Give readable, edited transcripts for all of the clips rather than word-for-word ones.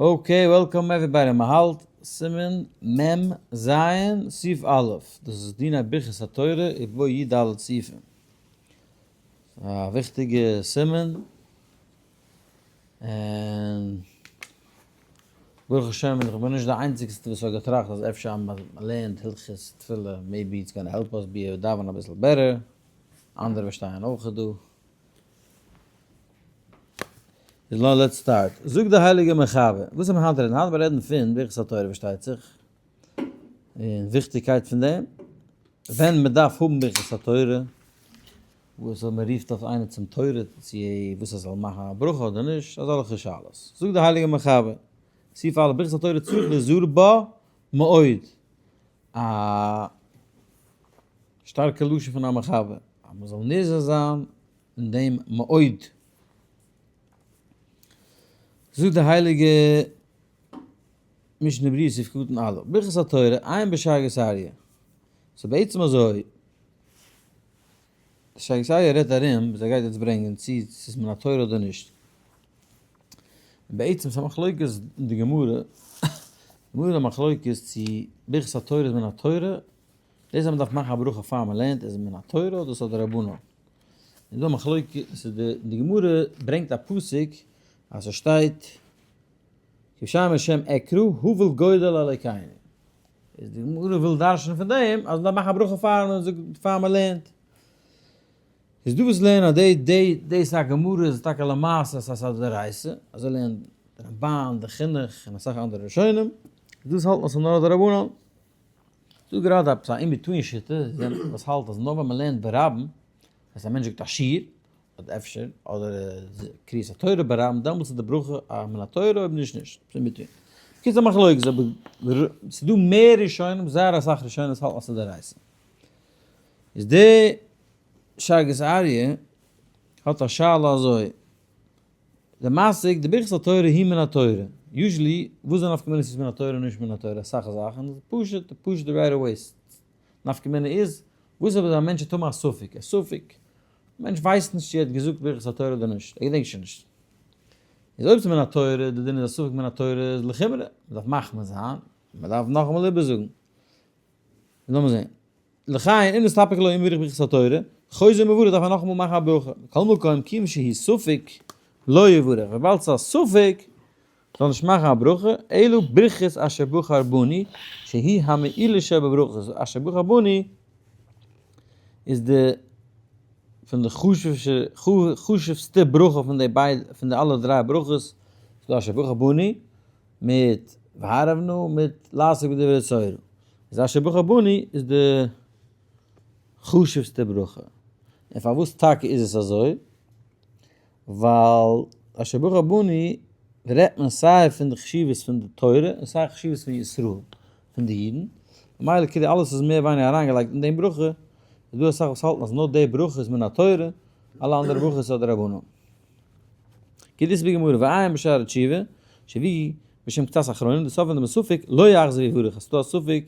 Okay, welcome everybody, מען האלט סימן מ ז סעיף א', דאס איז דיני ברכת התורה ובו י ד סעיפים. א וויכטיגע סימן, און ברוך השם איך בין נישט די איינציגסטע וואס האט געטראכט אז אפשר אז מען לערנט הלכות תפילה maybe it's gonna help us be דאווענען אביסל better, אנדערע פארשטייען אויך דא. איז now let's start. זאגט דער הייליגער מחבר, וואס זאל מען היינט רעדן? היינט וועל רעדן פון ברכת התורה פארשטייט זיך, און וויכטיגקייט פון דעם, ווען מען דארף האבן ברכת התורה, וואס אויב מען רופט אויף איינער צום תורה צו וואס ער זאל מאכן א ברכה אדער נישט, אזעלכע שאלות. זאגט דער הייליגער מחבר, סעיף א', ברכת התורה צריך לזהר בה מאוד, א שטארקע לשון פון א מחבר, אז מען זאל נזהר זיין אין דעם מאוד. זאגט די הייליגע משנה ברורה סעיף קטן א', ברכת התורה, עיין בשאגת אריה. ס'איז בעצם אזוי, די שאגת אריה רעדט ארום וואס ער גייט יעצט ברענגען צו ס'איז מן התורה אדער נישט. בעצם ס'איז א מחלוקת אין די גמרא, גמרא איז א מחלוקת צו ברכת התורה איז מן התורה, דאס אז מ'דארף מאכן א ברכה פאר מ'לערנט איז מן התורה אדער ס'איז א דרבנן. איז דא א מחלוקת, ס'איז די די גמרא ברענגט א פסוק אז ס'שטייט כי בשם השם אקרא הבל גודל אלוקינו. איז די גמרא וויל דרש'נען פון דעם אז מ'דארף מאכן א ברכה פאר מ'זאגט פאר מ'לערנט. איז דא וואס לערנען אז די די דאס א גמרא איז טאקע למעשה אז ס'איז א דאורייתא, אזוי לערנט די רמבן, די חינוך און אסאך אנדערע ראשונים, איז דא וואס האלטן אז ס'איז נאר א דרבנן. ס'דא גראדע עפעס א in-between שיטה וואס האלט אז נאר ווען מ'לערנט ברבים, אז א מענטש זאגט א שיעור, אדער אפשר, אדער קריאת התורה ברבים, דעמאלטס איז די ברכה א מן התורה, אויב נישט נישט. ס'איז in-between. בקיצור א מחלוקת, אבער ס'דא מער ראשונים, זייער אסאך ראשונים וואס האלטן אז ס'איז דאורייתא. איז די שאגת אריה האט א שאלה אזוי, די מסיק די ברכת התורה היא מן התורה, usually וואס איז די נפקא מינה צו ס'איז מן התורה און נישט מן התורה, אסאך זאכן, פשוט פשוט די right away נפקא מינה איז, וואס אויב א מענטש האט האבן א ספק, א ספק, א מענטש ווייסט נישט צו ער האט געזאגט ברכת התורה אדער נישט, ער געדענקט שוין נישט, איז אויב ס'איז מן התורה, די דין איז א ספק מן התורה איז לחומרא, מ'דארף מחמיר זיין, מ'דארף נאכאמאל איבערזאגן. לאמיר זען. לכן אם נסתפק לו אם בירך ברכת התורה, חוזר ומברך דארף ער נאכאמאל מאכן א ברכה. מכל מקום כיוון שהיא ספק לא יברך, וויבאלד ס'איז א ספק זאל נישט מאכן א ברכה, אלא ברכת אשר בחר בנו שהיא המעילה שבברכות, אשר בחר בנו איז די פון די חשוב'סטע ברכה פון די ביידע פון די אלע דריי ברכות, ס'איז דא אשר בחר בנו, מיט והערב נא מיט לעסוק בדברי תורה איז אשר בחר בנו איז די חשוב'סטע ברכה. און פארוואס טאקע איז עס אזוי? ווייל אשר בחר בנו רעדט מען סיי פון די חשיבות פון די תורה און סיי חשיבות פון ישראל, פון די אידן, ממילא כאילו אלעס איז מער ווייניגער אריינגעלייגט אין דעם ברכה, איז דא אסאך וואס האלטן אז נאר די ברכה איז מן התורה, אלע אנדערע ברכות איז א דרבנן. כדאיתא בגמרא ועיין בשער התשובה, שהביא בשם קצת אחרונים, די סוף פון דעם ספק, לא יחזור ויברך, אז ס'דא א ספק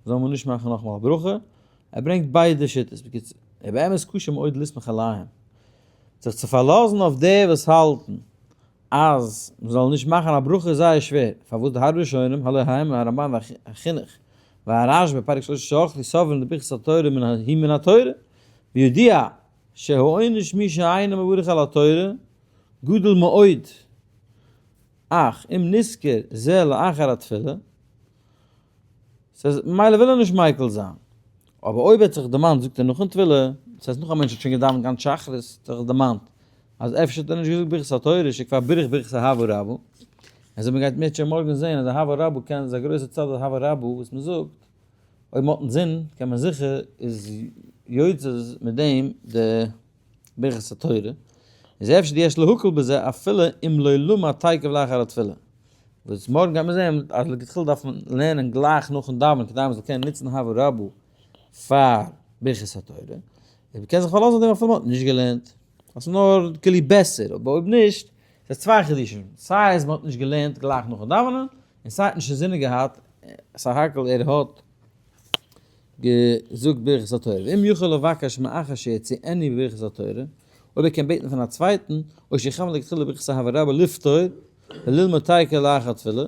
זאל מען נישט מאכן נאכאמאל א ברכה, ער ברענגט ביידע שיטות, בקיצור, ובאמת קשה מאוד לסמוך עליהם, זיך צו פארלאזן אויף די וואס האלטן אז מ'זאל נישט מאכן א ברכה איז זייער שווער, פארוואס די הרבה ראשונים, הלא הם הרמבן והחינוך והרשבא פרק שלושה שאכלו סוברין דברכת התורה היא מן התורה, וידוע שהעונש מי שאינו מברך על התורה גדול מאוד, אך אם נזכר זה לאחר התפילה, ס'איז ממילא וויל ער נישט מיקל זיין, אבער אויב ער האט זיך דערמאנט זאגט ער נאכן תפילה, דאס הייסט נאך א מענטש האט שוין געדאווענט גאנץ שחרית האט ער זיך דערמאנט אז אפשר האט ער נישט געזאגט ברכת התורה שכבר בירך ברכת אהבה רבה, אזוי מען גייט מירצעשעם מארגן זעהן אז אהבה רבה קען איז א גרויסע צד אהבה רבה וואס מען זאגט, אויב מען האט אינזין קען מען זיכער איז יוצא מיט דעם די ברכת התורה, איז אפשר די יש להקל בזה אפילו אם לא למד תיכף לאחר התפילה, וואס מארגן גייט מען זען אז לכתחילה דארף מען לערנען גלייך נאכן דאווענען כדי מען זאל קענען נוצן אהבה רבה פאר ברכת התורה, און מען קען זיך פארלאזן אויף דעם אפילו מען האט נישט געלערנט, אז ס'איז נאר כאילו בעסער, אבער אויב נישט, ס'איז צוויי חידושים, סיי אז מען האט נישט געלערנט גלייך נאכן דאווענען, און סיי האט נישט אינזינען געהאט, סך הכל ער האט געזאגט ברכת התורה, ואם יכול לבקש מאחר שיציעני בברכת התורה, אויב ער קען בעטן פון א צווייטן, או שיכוון לכתחילה ברכת אהבה רבה לפטור. וללמוד תיכף לאחר תפילה,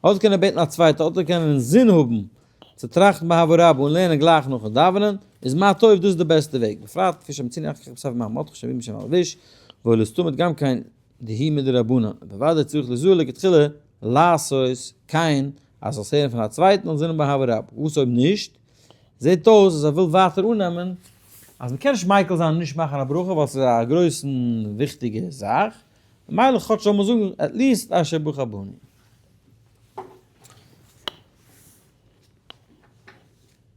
אדער קען ער בעטן א צווייטע, אדער קען ער אינזין האבן צו טראכטן באהבה רבה און לערנען גלייך נאכן דאווענען, איז מה טוב, דאס איז די בעסטע וועג, בפרט כפי שמצינו אחר כך בספר מאמר מרדכי שביעי משם הלבוש, והוא לסתמא גם כן דהי מדרבנן, ובוודאי צריך לזהר לכתחילה לעשות כן אז זאלסט הערן פון א צווייטן און זינען באהבה רבה, וואס אויב נישט? זעט אויס אז ער וויל ווייטער אננעמען אז מ'קען נישט מיקל זיין און נישט מאכן א ברכה ווייל ס'איז א גרויסן וויכטיגע זאך, ממילא כאטש זאל מען זאגן at least אשר בחר בנו.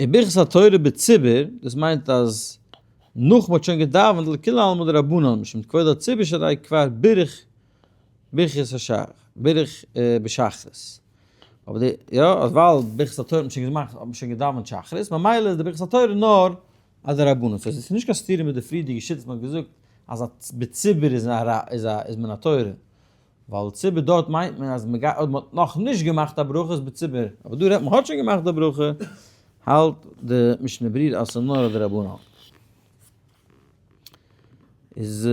און ברכת התורה בציבור, דאס מיינט אז נאך מ'האט שוין געדאווענט לכולי עלמא דרבנן משום כבוד הציבור שהרי כבר בירך ברכת השחר, בירך בשחרית. אבער די, יא, אז ווייל ברכת התורה האט מען שוין געמאכט, האט מען שוין געדאווענט שחרית, ממילא איז די ברכת התורה נאר א דרבנן. so עס איז נישט קיין סתירה מיט די פריערדיגע שיטות מען האט געזאגט אז א בציבור איז א איז א איז מן התורה. ווייל ציבור דארט מיינט מען אז מען גייט אויב מען האט נאך נישט געמאכט א ברכה איז בציבור, אבער דא רעדט מען האט שוין געמאכט די ברכה, האלט די משנה ברורה אז ס'איז נאר א דרבנן. איז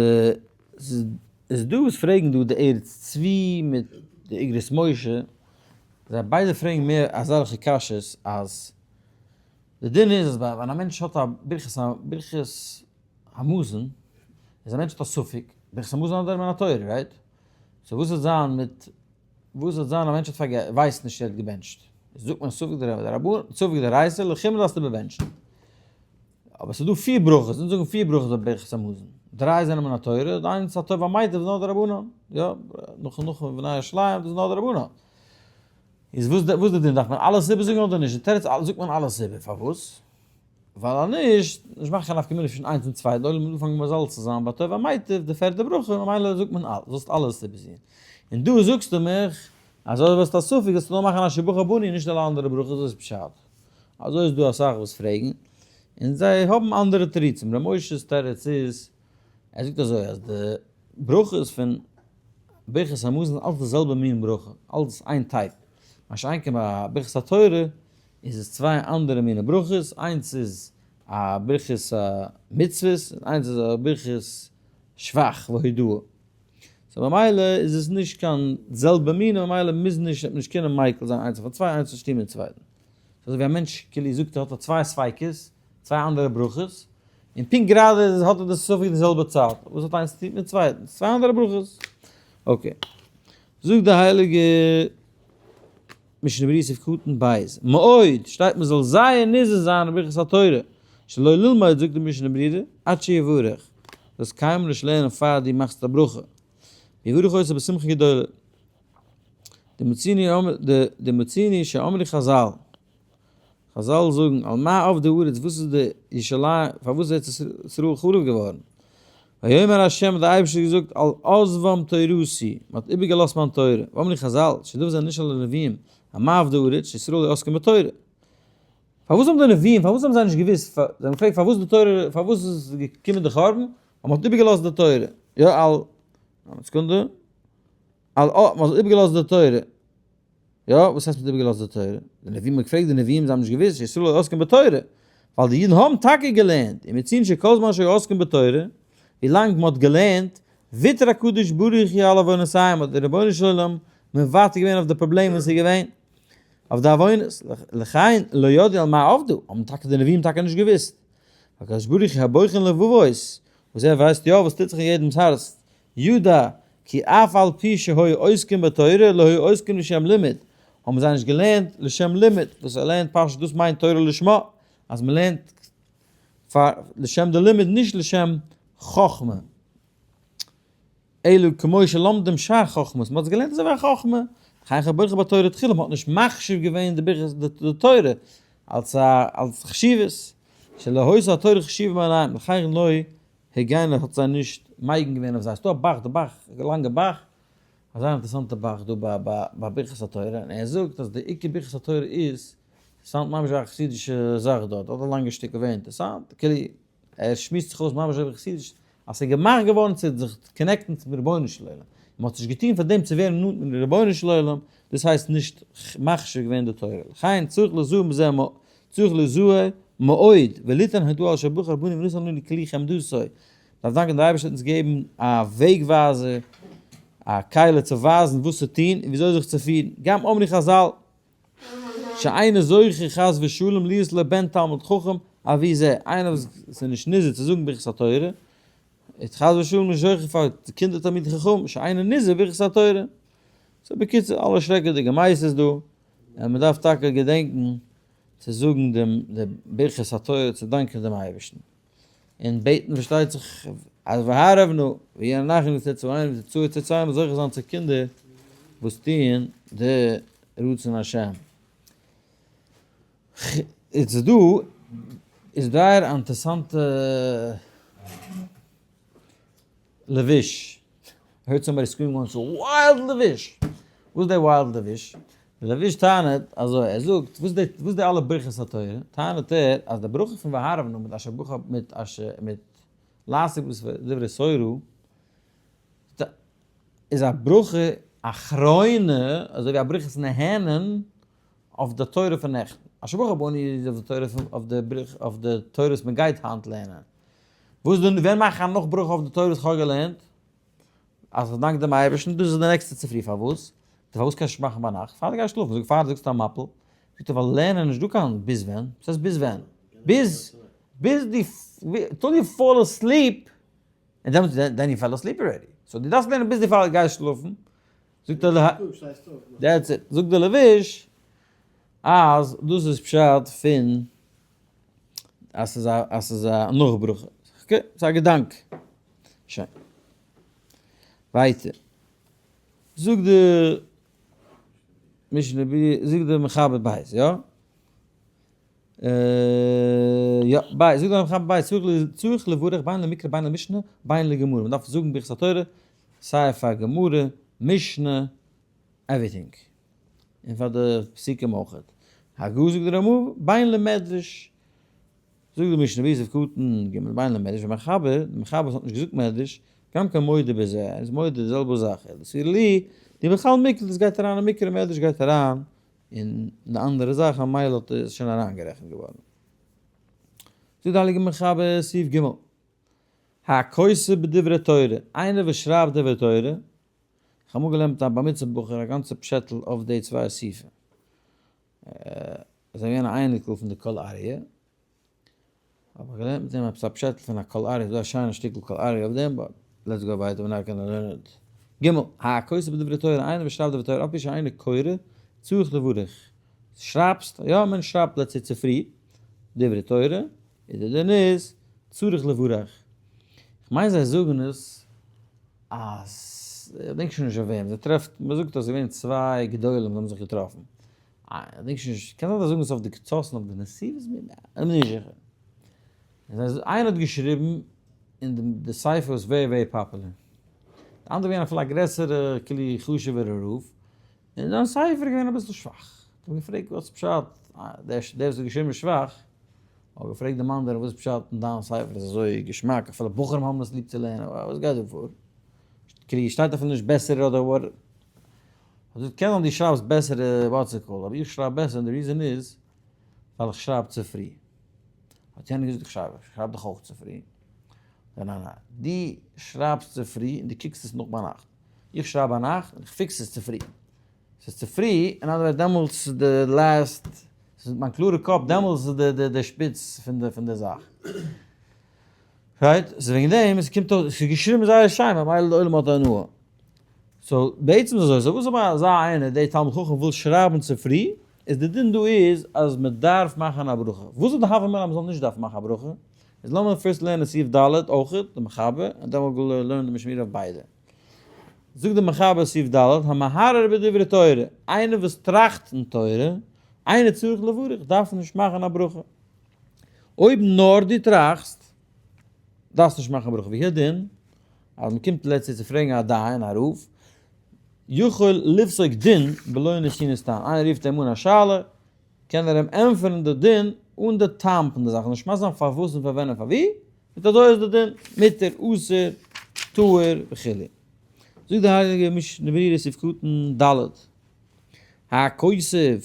איז דא וואס פרעגן דא די ארץ צבי מיט די אגרות משה, זיי ביידע פרעגן מער אזעלכע קשיות אז די דין איז אז ווען א מענטש האט א ברכת ברכת המזון, איז א מענטש האט א ספק, ברכת המזון אדער מן התורה, right? so וואס וועט זיין מיט, וואס וועט זיין א מענטש האט פארגע ווייסט נישט ער האט געבענטשט, זאגט מען ספק דרבנן, ספק דאורייתא, לחומרא דארפסטו איבערבענטשן. אבער ס'איז דא פיר ברכות, אונז זאגן פיר ברכות אויף ברכת המזון, דריי זענען מן התורה, די איינס הטוב והמיטיב איז נאר דרבנן, יא, נאכן נאכן בני ירושלים דאס איז נאר דרבנן. איז וואס וואס די דין דארף מען אלעס איבערזאגן אדער נישט? די תירוץ זאגט מען אלעס איבער, פארוואס? ווייל אז נישט, נישט מאכן קיין נפקא מינה צווישן איינס און צוויי, די עולם וועט אנפאנגען מזלזל צו זיין ביי הטוב והמיטיב די פערטע ברכה, ממילא זאגט מען אלעס, זאלסט אלעס איבערזעהן. און דא זאגסטו מיך אז אויב האסטו א ספק זאלסטו נאר מאכן אשר בחר בנו און נישט אלע אנדערע ברכות, וואס איז פשט? אזוי איז דא אסאך וואס פרעגן, און זיי האבן אנדערע תירוצים, ר' משה'ס תירוץ איז, ער זאגט אזוי אז די ברכות פון ברכת המזון איז אלץ די זעלבע מין ברכה, אלץ איין type, מה שאין כן ביי ברכת התורה איז עס צוויי אנדערע מיני ברכות, איינס איז א ברכת המצוות און איינס איז א ברכת שבח והודאה. so ממילא איז עס נישט קיין זעלבע מין און ממילא מוז נישט וועט מען נישט קענען מיקל זיין איינס אויף א צוויי איינס נישט טון מיטן צווייטן. ס'איז אזוי ווי א מענטש כאילו זאגט ער האט א צוויי ספיקות, צוויי אנדערע ברכות, און פונקט גראדע האט ער די ספק די זעלבע צייט, וואס האט איינס צו טון מיטן צווייטן? צוויי אנדערע ברכות. okay. זאגט די הייליגע משנה ברורה סעיף קטן ב', מאוד, שטייט מען זאל זייער נזהר זיין אין ברכת התורה, שלא ללמוד זאגט די משנה ברורה, עד שיברך, זאלסט קיינמאל נישט לערנען פאר דו מאכסט א ברכה, ויברך אותו בשמחה גדולה, דמצינו שאמרו חזל, חזל זאגן, על מה אבדה הארץ, וואס איז די ירושלים, פארוואס איז ארץ ישראל חרוב געווארן? ויאמר ה' האט דער אייבערשטער געזאגט, על עזבם תורתי, מען האט איבערגעלאזט מיין תורה, ואמרו חזל, שדבר זה נשאל לנביאים, על מה אבדה הארץ, שישראל היו עוסקים בתורה. פארוואס האבן די נביאים, פארוואס האבן זיי נישט געוואוסט, זיי האבן געפרעגט פארוואס די תורה, פארוואס איז געקומען די חורבן, ווייל מען האט איבערגעלאזט די תורה, יא, על, א סעקונדע, על, מען האט איבערגעלאזט די תורה. יא, וואס הייסט מ'האט איבערגעלאזט די תורה? די נביאים האבן געפרעגט די נביאים, זיי האבן נישט געוואוסט שישראל היו עוסקים בתורה, ווייל די אידן האבן טאקע געלערנט, ומצינו שכל זמן שהיו עוסקים בתורה, ווי לאנג מ'האט געלערנט, ויתר הקדוש ברוך הוא על עוונותיהם, האט דער רבונו של עולם מוותר געווען אויף די פראבלעם וואס איז געווען, אויף די עוונות, לכן לא ידעו על מה אבדו, האבן טאקע די נביאים טאקע נישט געוואוסט. הקדוש ברוך הוא הבוחן לבבות, וואס ער ווייסט יא וואס טוט זיך אין יעדעמ'ס הארץ, ידע כי אף על פי שהיו עוסקים בתורה לא היו עוסקים לשם לימוד, האבן זיי נישט געלערנט לשם לימוד, וואס ער לערנט פשוט דאס מיינט תורה לשמה, אז מען לערנט פאר לשם די לימוד נישט לשם חכמה, אלא כמו שלומדים שאר חכמות, מען האט עס געלערנט אזוי ווי א חכמה, וכן חברך בתורה תחילה, מען האט נישט מחשיב געווען די תורה אלס א אלס חשיבות, שלא היתה התורה חשובה בעיניהם, לכן לא הגן האט זיי נישט מגין געווען אויף זיי, ס'דא א ב"ח, די ב"ח, א לאנגע ב"ח, א זייער אינטערעסאנטע ב"ח דא ביי ביי ברכת התורה, און ער זאגט אז די עיקר ברכת התורה איז, sound ממש ווי א חסידישע זאך דארט, האט א לאנגע שטיקל ווער אינטערעסאנט, כאילו ער שמועסט זיך אויס ממש אזוי ווי חסידיש, אז ס'איז געמאכט געווארן צו זיך connect ן צום רבונו של עולם, און מ'האט עס נישט געטון פאר דעם צו ווערן נאנט מיטן רבונו של עולם, דאס הייסט נישט מחשיב געווען די תורה, לכן צריך לזהר בזה צריך לזהר מאוד, וליתן הודאה על שבחר בנו ונתן לנו כלי חמדתו, מ'דארף דאנקען דער אייבערשטער האט אונז געגעבן א וועג ווייזער. א כלי צו ווייזן וואס צו טון און וויאזוי זיך צו פירן. גם אמרו חזל שאינו זוכה חס ושלום להיות לו בן תלמיד חכם אבי זה, איינער וואס איז נישט נזהר צו זאגן ברכת התורה, איז חס ושלום נישט זוכה פאר קינדער תלמידי חכמים, שאינו נזהר בברכת התורה. so בקיצור, אלע שרעקעדיגע מעשות דא, און מען דארף טאקע געדענקן צו זאגן דעם ברכת התורה צו דאנקען דעם אייבערשטן, און בעטן פארשטייט זיך אז והערב נא, ויהיה אנחנו וצאצאינו וצאצאי צאצאינו זוכה זיין צו קינדער וואס טוען די רצון השם. איז דא איז זייער א אינטערסאנטע לבוש, I heard somebody scream once, wild לבוש! וואס איז די wild לבוש? די לבוש טענה'ט אזוי, ער זאגט, וואס די וואס די אלע ברכות התורה? טענה'ט ער אז די ברכה פון והערב נא מיט אשר בחר מיט אשר מיט לעסוק בדברי תורה איז א ברכה אחרונה, אזוי ווי א ברכת נהנין אויף די תורה פון נעכטן. אשר בחר בנו איז אויף די תורה פון אויף די ברכה אויף די תורה וואס מען גייט היינט לערנען. וואס איז די ווען מאך איך א נאך ברכה אויף די תורה וואס איך האב געלערנט? אז איך דאנק דעם אייבערשטן, דאס איז די נעקסטע צופרי, פארוואס? פארוואס קענסטו נישט מאכן ביינאכט? פאר דו גייסט שלאפן, זאג פאר דו זאגסט א מפל, זאגט ער ווייל לערנען איז נישט דא קיין ביז ווען, וואס הייסט ביז ווען? ביז ביז דו till you fall asleep, און דעמאלטס then you fell asleep already, so דו דארפסט לערנען ביז דו גייסט שלאפן, זאגט ער that's it, זאגט דער לבוש אז דאס איז פשט פון אז ס'איז א אז ס'איז א נאך ברכה, okay, ס'איז א געדאנק. שוין. ווייטער. זאגט די משנה ברורה, זאגט די מחבר בית, יא? יא, בית, זאגט די מחבר בית, צריך לברך בין למקרא בין למשנה בין לגמרא, מ'דארף זאגן ברכת התורה סיי פאר גמרא, משנה, everything. און פאר די פסוקים אויך. הגה זאגט די רמ"א, בין למדרש, זאגט די משנה ברורה סעיף קטן ג, בין למדרש ומחבר, די מחבר וואס האט נישט געזאגט מדרש, גם כן מודה בזה, ער איז מודה די זעלבע זאך, אלא סבירא לי, דבכלל מקרא, דאס גייט אריין אין מקרא, מדרש גייט אריין אין די אנדערע זאך, ממילא האט עס שוין אריינגערעכנט געווארן. זאגט די הייליגע מחבר סעיף ג, הכותב בדברי תורה, איינער וואס שרייבט דברי תורה, איך האב אמאל געלערנט מיט א בר מצוה בחור א גאנצע פשעטל אויף די צוויי סעיפים. ער איז געווען א אייניקל פון די קול אריה, האב איך געלערנט מיט אים עפעס א פשעטל פון א קול אריה, ס'איז דא א שיינע שטיקל קול אריה אויף דעם, but let's go ווייטער we're not gonna learn it. ג. הכותב בדברי תורה, איינער וואס שרייבט דברי תורה, אפי' שאינו קורא, צריך לברך. שרייבסט, יא מען שרייבט let's say צופרי, דברי תורה, איז די דין איז, צריך לברך. כ'מיין זיי זאגן עס אז, כ'דענק שוין נישט אויף וועם, זיי טרעפט, מען זאגט אז ס'איז געווען צוויי גדולים וואס האבן זיך געטראפן. כ'דענק שוין נישט, קען זיין זיי זאגן עס אויף די קצות און אויף די נתיבות, כ'בין נישט זיכער. איינער האט געשריבן אין די ספר וואס very very popular. די אנדערע געווען אפילו א גרעסערע כאילו חשוב'ערע רב, און זיין ספר איז געווען אביסל שוואך. האט אים געפרעגט וואס פשט, דער וואס האט געשריבן איז שוואך, האט געפרעגט דעם אנדערן וואס פשט אין דיין ספר איז אזוי געשמאק אפילו בחורים האבן עס ליב צו לערנען, וואס גייט דא פאר? כאילו שטייט אפילו נישט בעסערע אדער וואט, האט געזאגט קען זיין דו שרייבסט בעסערע what's it called, אבער איך שרייב בעסער און די reason איז ווייל איך שרייב צופרי. האט יענער געזאגט איך שרייב איך שרייב דאך אויך צופרי. ניין ניין ניין, דו שרייבסט צופרי און דו קוקסט עס נאך ביינאכט, איך שרייב ביינאכט און איך fix עס צופרי. ס'איז צופרי, אין אנדערע ווערטער דעמאלטס איז די last, ס'איז מיין קלארע קאפ, דעמאלטס איז די די שפיץ פון די פון די זאך. right? ס'איז וועגן דעם, עס קומט אויס, ס'איז געשריבן זייער שיין, ממילא די עולם האט הנאה. so בעצם איז אזוי, so וואס אויב אזא איינער, די תלמיד חכם וויל שרייבן צופרי, איז די דין דא איז אז מ'דארף מאכן א ברכה. וואס איז די הוה אמינא אז מ'זאל נישט דארפן מאכן א ברכה? איז לאמיר first לערנען סעיף ד' אויכעט, די מחבר, און דעמאלט לערנען די משנה ברורה אויף ביידע. זאגט דער מחבר סעיף ד', המהרהר בדברי תורה, איינער וואס טראכט אין תורה, אינו צריך לברך, דארף נישט מאכן א ברכה. אויב נאר דו טראכסט, דארפסט נישט מאכן א ברכה. והוא הדין, אז מען קומט לעצטער צו פרעגן א דיין, א רב, יכול לפסוק דין בלא נתינת טעם, איינער רופט אים אן א שאלה, קען ער אים ענטפערן די דין אן די טעם פון די זאך, נישט מסביר זיין פארוואס און פארווען און פארווי, מיט אזוי איז די דין, מותר, אסור, טהור וכו'. זאגט די הייליגע משנה ברורה סעיף קטן ד', הכותב,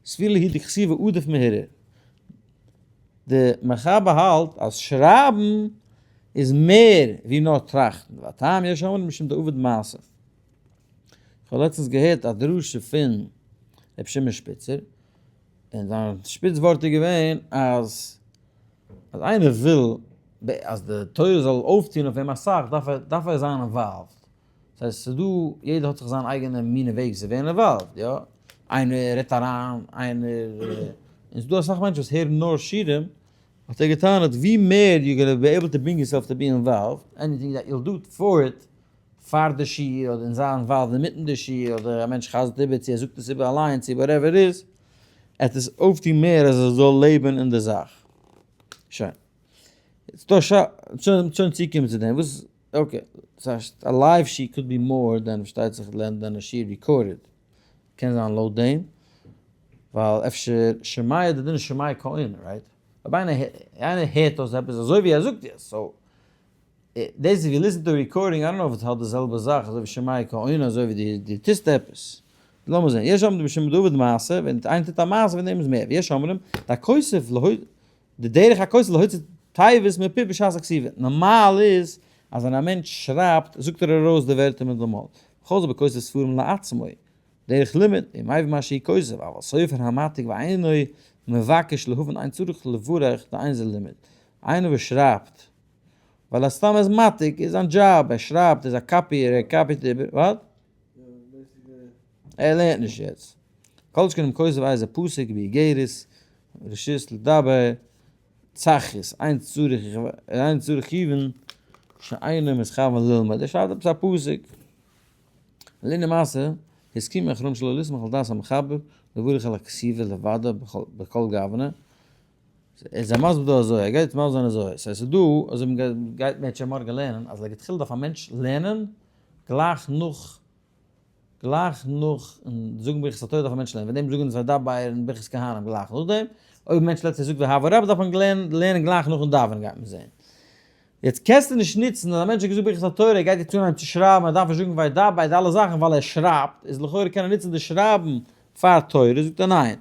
סבירא להו דכתיבה עדיף מהרהור. די מחבר האלט אז שרייבן איז מער ווי נאר טראכטן, והטעם יש אומרים משום דעביד מעשה. כ'האב לעצטנס געהערט א דרשה פון ר' שמעון שפיצער, און זיין שפיץ ווארט איז געווען אז אז איינער וויל אז די תורה זאל אויפטון אויף אים אסאך דארף ער דארף ער זיין involved. דאס הייסט ס'איז דא יעדער האט זיך זיין אייגענע מינע וועג צו ווערן involved, יא? איינער רעדט אריין, איינער, און ס'איז דא אסאך מענטשן וואס הערן נאר שיעורים, האט ער געטענה'ט ווי מער you gonna be able to bring yourself to be involved, anything that you'll do for it, פאר די שיעור אדער אין זיין involved אינמיטן די שיעור אדער א מענטש חזר'ט איבער צו ער זאגט עס איבער אליין צו whatever it is, עט עס אויפטון מער אז ער זאל לעבן אין די זאך. שוין. יעצט דא שוין שוין צוקומען צו דעם וואס okay ס'הייסט א live שיעור could be more than פארשטייט זיך than א שיעור recorded. קען זיין לויט דעם ווייל אפשר שומע די דין איז שומע כעונה right? אויב איינער הערט אויס עפעס אזוי ווי ער זאגט עס so דאס איז ווי listen to recording, I don't know אויב עס האט די זעלבע זאך אזוי ווי שומע כעונה אזוי ווי דו טוסט עפעס. לאמיר זען, יש אומרים בשם דוד מעשה, ווען איינער טוט א מעשה ווען דעם איז מער, ויש אומרים, דהכותב להוציא, די דרך הכותב להוציא תיבות מפיו בשעת הכתיבה, נארמאל איז אז ווען א מענטש שרייבט זאגט ער ארויס די ווערטער מיט די מויל, וכל זה בכותב ספרים לעצמו, דרך לימוד, ומבין מה שהוא כותב, אבל סופר המעתיק ואינו מבקש להבין אין צריך לברך דאין זה לימוד, איינער וואס שרייבט ווייל ער סתם איז מעתיק איז זיין דזשאב, ער שרייבט, ער איז א copier, ער קאפיט איבער, what? ער לערנט נישט יעצט. כל שכן אם כותב איזה פסוק באיגרת, רשות לדבר, צחות, אין צריך אין צריך כיוון שאינו מתכוון ללמוד, ער שרייבט עפעס א פסוק. לענין מעשה, הסכימו אחרונים שלא לסמוך על דעת המחבר, לברך על הכתיבה לבדה בכל גוונא, איז ער מסביר דא אזוי, ער גייט מסביר זיין אזוי, סאיז דא, אזוי ווי מ'גייט מערטשעם מארגן לערנען, אז לכתחילה דארף א מענטש לערנען גלייך נאך, גלייך נאך זאגן ברכת התורה דארף א מענטש לערנען, וועגן דעם זאגן אונז וידבר און ברכת כהנים גלייך נאכדעם, אויב א מענטש לעצטענס זאגט ואהבה רבה דארף מען לערנען גלייך נאכן דאווענען גייט מען זען. יעצט קענסטו נישט נוצן אז א מענטש האט געזאגט ברכת התורה ער גייט יעצט אנהייבן צו שרייבן ער דארף נישט זאגן וידבר די אלע זאכן ווייל ער שרייבט, איז לכאורה קען ער נוצן די שרייבן פאר תורה, זאגט ער ניין,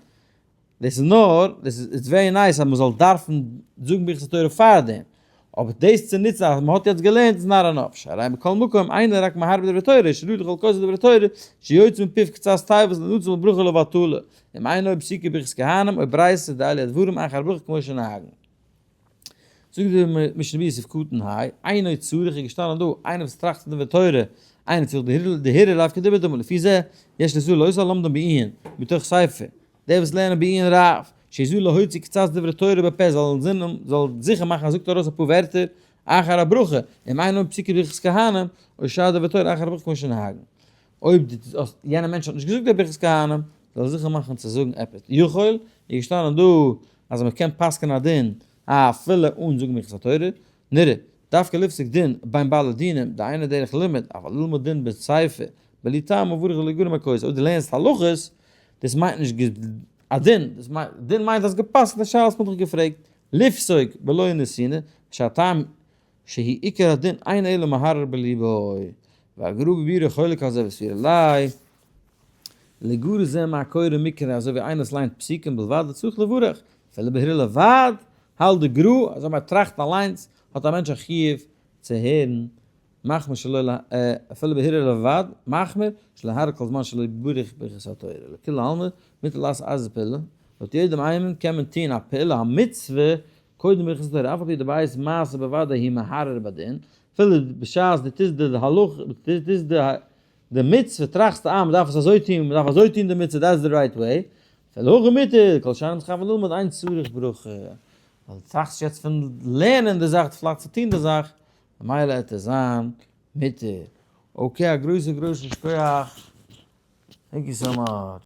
דאס איז נאר, דאס איז it's very nice אז מ'זאל דארפן זאגן ברכת התורה פארדעם, אבער דאס צו נוצן אז מ'האט יעצט געלערנט איז not enough, שהרי מכל מקום אינו רק מהרהר בדברי תורה, שראוי לכל כותב דברי תורה, שיוצא מפיו קצת תיבות לנצל מברכה לבטלה, אם אינו פסוקי ברכת כהנים או ברייתא דאלו הדברים אחר הברכה כמו שנהגנו. זאגט די משנה ברורה סעיף קטן ה, אינו צריך איז געשטאנען דא, איינער וואס טראכט פון דברי תורה, אינו צריך דהרהר עליו כדיבור דמי, לפי זה יש לזו לא עושה לומדן בעיון, מתוך ספר, דער וואס לערנען בעיון רב, שיזהו להוציא קצת דברי תורה בפה, זאל אינזינען, זאל זיכער מאכן אז זאגט ארויס אפאר ווערטער אחר הברכה, אם אינו פסוקי ברכת כהנים, או שאר דברי תורה אחר הברכה כמו שנהגנו. אויב יענער מענטש האט נישט געזאגט די ברכת כהנים, זאל ער זיכער מאכן צו זאגן עפעס. יכול, איז געשטאנען דא אז מען קען פסק'ענען א דין אפילו אן זאגן ברכת התורה. נראה, דווקא לפסוק דין בין בעלי דינים, דאינו דרך לימוד, אבל ללמוד דין בספר, בלי טעם מברך לגרום הכוס. אויב דו לערנסט הלכות, דאס מיינט נישט א דין, דאס מיינט, דין מיינט אז גע'פסק'נט א שאלה וואס מען האט דיך געפרעגט, לפסוק בלא נתינה, שהטעם שהיא עיקר הדין אין אלא מהרהר בליבו, והגר"א בביאורו חולק על זה וסבירא ליה, לגר"א זה מהקורא מקרא אזוי ווי איינער וואס ליינט פסוקים בלבד וצריך לברך, אפילו בהרהור לבד, האלט די גר"א אז אויב מען טראכט אליינס האט א מענטש א חיוב צו הערן מחמיר שלא ל אפילו בהרהור לבד, מחמיר שלא להרהר כל זמן שלא ברך ברכת התורה, לכולי עלמא מותר לעשות איזה פעולה, לויט יעדעם איינעם קען מען טוהן א פעולה המצוה קודם ברכת התורה אף על פי דבעת מעשה בוודאי היא מהרהר בדין, אפילו בשעת דו טוסט די הלכה, דו טוסט די מצוה טראכסטו אה מ'דארף עס אזוי טון, מ'דארף אזוי טון די מצוה that's the right way, אפילו הכי מותר, כל שאינו מתכוון ללמוד אין צריך ברכה, ווייל דו טראכסט יעצט פון לערנען די זאך, דו טראכסט צו טון די זאך, ממילא עט עס זיין מותר. okay א גרויסע גרויסן שכוח, thank you so much.